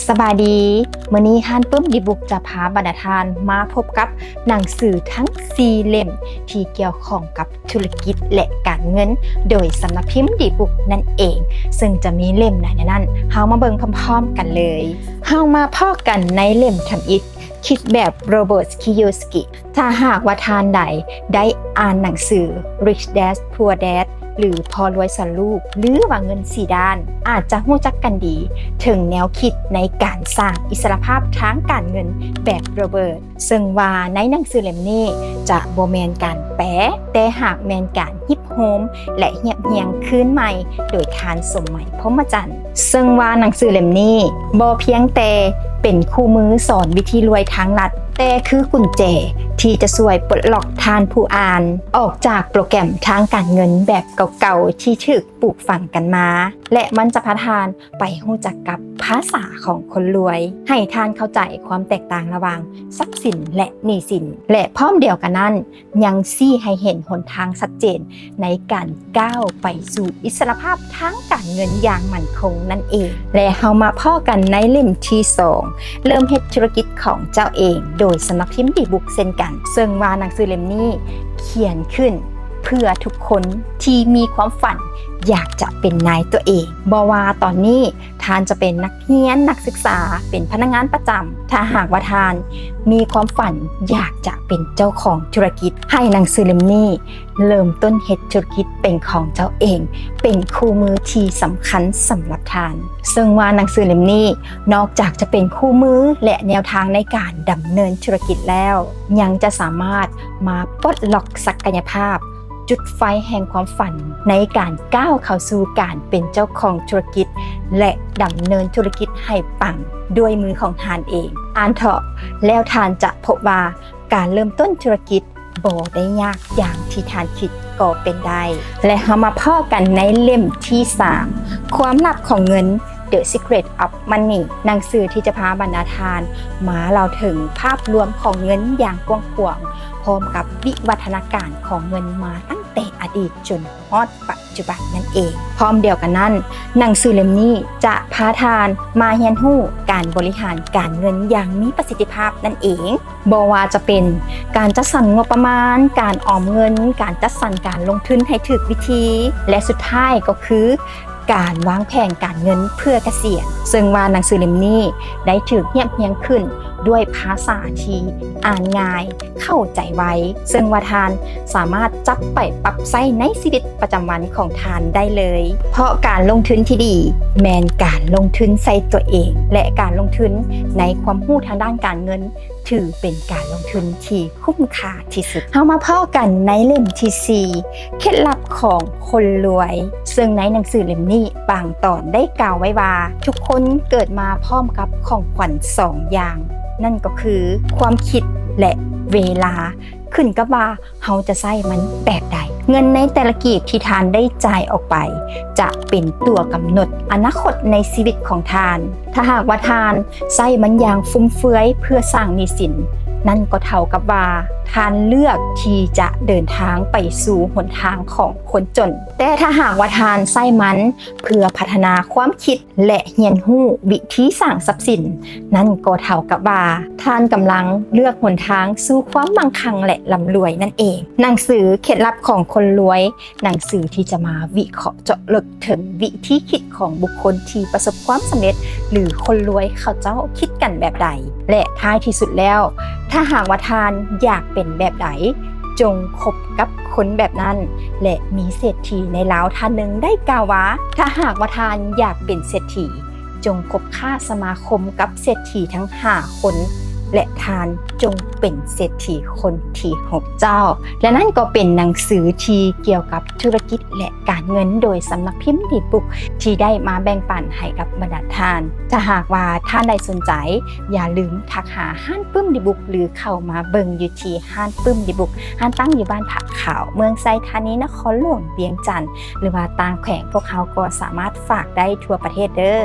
ສະບາຍດີ, ມື້ນີ້ຮ້ານປຶ້ມດີບຸກຈະພາບັນດາທ່ານມາພົບກັບໜັງສືທັງສີ່ເຫຼັ້ມທີ່ກ່ຽວຂ້ອງກັບທຸລະກິດ ແລະ ການເງິນ ໂດຍສຳນັກພິມດີບຸກນັ້ນເອງ, ເຊິ່ງຈະມີເຫຼັ້ມໃດໃນນັ້ນ, ເຮົາມາເບິ່ງພ້ອມໆກັນເລີຍ. ເຮົາມາພໍ້ກັນໃນເຫຼັ້ມທຳອິດ, ຄິດແບບ Robert Kiyosaki. ຖ້າຫາກວ່າທ່ານໃດໄດ້ອ່ານໜັງສື Rich Dad Poor Dad ຫຼື ພໍ່ລວຍສອນລູກ ຫຼືວ່າເງິນສີ່ດ້ານ, ອາດຈະຮູ້ຈັກກັນດີເຖິງແນວຄິດໃນການສ້າງອິດສະຫຼະພາບທາງການເງິນແບບ Robert, ເຊິ່ງວ່າໃນໜັງສືເຫຼັ້ມນີ້ຈະບໍ່ແມ່ນການແປ, ແຕ່ຫາກແມ່ນການຮິບໂຮມ ແລະ ຮຽບຮຽງຄືນໃໝ່ໂດຍທ່ານ ສົມໄໝ ພົມມະຈັນ. ເຊິ່ງວ່າໜັງສືເຫຼັ້ມນີ້ບໍ່ພຽງແຕ່ເປັນຄູ່ມືສອນວິທີລວຍທາງລັດ, ແຕ່ຄືກຸນແຈທີ່ຈະຊ່ວຍປົດລັອກທ່ານຜູ້ອ່ານອອກຈາກໂປຣແກຣມທາງການເງິນແບບເກົ່າໆທີ່ຖືກປູກຝັງກັນມາ, ແລະ ມັນຈະພາທ່ານໄປຮູ້ຈັກກັບພາສາຂອງຄົນລວຍ, ໃຫ້ທ່ານເຂົ້າໃຈຄວາມແຕກຕ່າງລະຫວ່າງຊັບສິນ ແລະ ໜີ້ສິນ, ແລະ ພ້ອມດຽວກັນນັ້ນ ຍັງຊີ້ໃຫ້ເຫັນຫົນທາງຊັດເຈນໃນການກ້າວໄປສູ່ອິດສະຫຼະພາບທາງການເງິນຢ່າງໝັ້ນຄົງນັ້ນເອງ. ແລະ ເຮົາມາພໍ້ກັນໃນເຫຼັ້ມທີສອງ, ເລີ່ມເຮັດທຸລະກິດຂອງເຈົ້າເອງ ໂດຍສຳນັກພິມດີບຸກເຊັ່ນກັນ, ເຊິ່ງວ່າໜັງສືເຫຼັ້ມນີ້ຂຽນຂຶ້ນເພື່ອທຸກຄົນທີ່ມີຄວາມຝັນຢາກຈະເປັນນາຍຕົວເອງ, ບໍ່ວ່າຕອນນີ້ທ່ານຈະເປັນນັກ ຮຽນ, ນັກສຶກສາ, ເປັນພະນັກງານປະຈຳ, ຖ້າຫາກວ່າທ່ານມີຄວາມຝັນຢາກຈະເປັນເຈົ້າຂອງທຸລະກິດ, ໃຫ້ໜັງສືເຫຼັ້ມນີ້ເລີ່ມຕົ້ນເຮັດທຸລະກິດເປັນຂອງເຈົ້າເອງ, ເປັນຄູ່ມືທີ່ສຳຄັນສຳລັບທ່ານ. ເຊິ່ງວ່າໜັງສືເຫຼັ້ມນີ້ນອກຈາກຈະເປັນຄູ່ມື ແລະ ແນວທາງໃນການດຳເນີນທຸລະກິດແລ້ວ, ຍັງຈະສາມາດມາປົດລັອກສັກກະຍະພາບ ຈຸດໄຟແຫ່ງຄວາມຝັນໃນການກ້າວເຂົ້າສູ່ການເປັນເຈົ້າຂອງທຸລະກິດ ແລະ ດຳເນີນທຸລະກິດໃຫ້ປັງດ້ວຍມືຂອງທ່ານເອງ. ອ່ານເຖາະ, ແລ້ວທ່ານຈະພົບວ່າການເລີ່ມຕົ້ນທຸລະກິດບໍ່ໄດ້ຍາກຢ່າງທີ່ທ່ານຄິດກໍເປັນໄດ້. ແລະ ເຮົາມາພໍ້ກັນໃນເຫຼັ້ມທີສາມ, ຄວາມລັບຂອງເງິນ The Secret of Money, ໜັງສືທີ່ຈະພາບັນດາທ່ານມາເລົ່າເຖິງພາບລວມຂອງເງິນຢ່າງກວ້າງຂວາງ, ພ້ອມກັບວິວັດທະນາການຂອງເງິນມາຕັ້ງແຕ່ອະດີດຈົນຮອດປັດຈຸບັນນັ້ນເອງ. ພ້ອມດຽວກັນນັ້ນ, ໜັງສືເຫຼັ້ມນີ້ຈະພາທ່ານມາຮຽນຮູ້ການບໍລິຫານການເງິນຢ່າງມີປະສິດທິພາບນັ້ນເອງ. ບໍ່ວ່າຈະເປັນການຈັດສັນງົບປະມານ, ການອອມເງິນ, ການຈັດສັນການລົງທຶນໃຫ້ຖືກວິທີ ແລະ ສຸດທ້າຍກໍຄືການວາງແຜນການເງິນເພື່ອກະສຽນ. ເຊິ່ງວ່າໜັງສືເຫຼັ້ມນີ້ໄດ້ຖືກຮຽບຮຽງຂຶ້ນດ້ວຍພາສາທີ່ອ່ານງ່າຍ, ເຂົ້າໃຈໄວ, ເຊິ່ງວ່າທ່ານສາມາດຈັບໄປປັບໃຊ້ໃນຊີວິດປະຈຳວັນຂອງທ່ານໄດ້ເລີຍ. ເພາະການລົງທຶນທີ່ດີແມ່ນການລົງທຶນໃສ່ຕົວເອງ ແລະ ການລົງທຶນໃນຄວາມຮູ້ທາງດ້ານການເງິນ ຖືເປັນການລົງທຶນທີ່ຄຸ້ມຄ່າທີ່ສຸດ. ເຮົາມາພໍ້ກັນໃນເຫຼັ້ມທີສີ່, ເຄັດລັບຂອງຄົນລວຍ, ເຊິ່ງໃນໜັງສືເຫຼັ້ມນີ້ບາງຕອນໄດ້ກ່າວໄວ້ວ່າ ທຸກຄົນເກີດມາພ້ອມກັບຂອງຂວັນສອງຢ່າງ, ນັ້ນກໍຄືຄວາມຄິດ ແລະ ເວລາ, ຂຶ້ນກັບວ່າ ເຮົາຈະໃຊ້ມັນແບບໃດ? ເງິນໃນແຕ່ລະກີບທີ່ທ່ານໄດ້ຈ່າຍອອກໄປ ຈະເປັນຕົວກຳນົດອະນາຄົດໃນຊີວິດຂອງທ່ານ. ຖ້າຫາກວ່າທ່ານໃຊ້ມັນຢ່າງຟຸມເຟືອຍເພື່ອສ້າງໜີ້ສິນ, ນັ້ນກໍເທົ່າກັບວ່າທ່ານເລືອກທີ່ຈະເດີນທາງໄປສູ່ຫົນທາງຂອງຄົນຈົນ. ແຕ່ຖ້າຫາກວ່າທ່ານໃຊ້ມັນເພື່ອພັດທະນາຄວາມຄິດ ແລະ ຮຽນຮູ້ວິທີສ້າງຊັບສິນ, ນັ້ນກໍເທົ່າກັບວ່າທ່ານກຳລັງເລືອກຫົນທາງສູ່ຄວາມມັ່ງຄັ່ງ ແລະ ລ່ຳລວຍນັ້ນເອງ. ໜັງສືເຄັດລັບຂອງຄົນລວຍ, ໜັງສືທີ່ຈະມາວິເຄາະເຈາະເລິກເຖິງວິທີຄິດຂອງບຸກຄົນທີ່ປະສົບຄວາມສຳເລັດ ຫຼື ຄົນລວຍເຂົາເຈົ້າຄິດກັນແບບໃດ ແລະ ທ້າຍທີ່ສຸດແລ້ວ, ຖ້າຫາກວ່າທ່ານຢາກເປັນແບບໃດ, ຈົ່ງຄົບກັບຄົນແບບນັ້ນ ແລະ ມີເສດຖີໃນລາວທ່ານໜຶ່ງໄດ້ກ່າວວ່າ, ຖ້າຫາກວ່າທ່ານຢາກເປັນເສດຖີ, ຈົ່ງຄົບຄ້າສະມາຄົມກັບເສດຖີທັງຫ້າຄົນ ແລະ ທ່ານຈົ່ງເປັນເສດຖີຄົນທີຫົກເຈົ້າ. ແລະ ນັ້ນກໍເປັນໜັງສືທີ່ກ່ຽວກັບທຸລະກິດ ແລະ ການເງິນ ໂດຍສຳນັກພິມດີບຸກ ທີ່ໄດ້ມາແບ່ງປັນໃຫ້ກັບບັນດາທ່ານ. ຖ້າຫາກວ່າທ່ານໃດສົນໃຈ, ຢ່າລືມທັກຫາຮ້ານປຶ້ມດີບຸກ ຫຼື ເຂົ້າມາເບິ່ງຢູ່ທີ່ຮ້ານປຶ້ມດີບຸກ, ຮ້ານຕັ້ງຢູ່ບ້ານຜາຂາວ, ເມືອງໄຊທານີ, ນະຄອນຫຼວງວຽງຈັນ ຫຼືວ່າຕ່າງແຂວງ, ພວກເຮົາກໍສາມາດຝາກໄດ້ທົ່ວປະເທດເດີ້.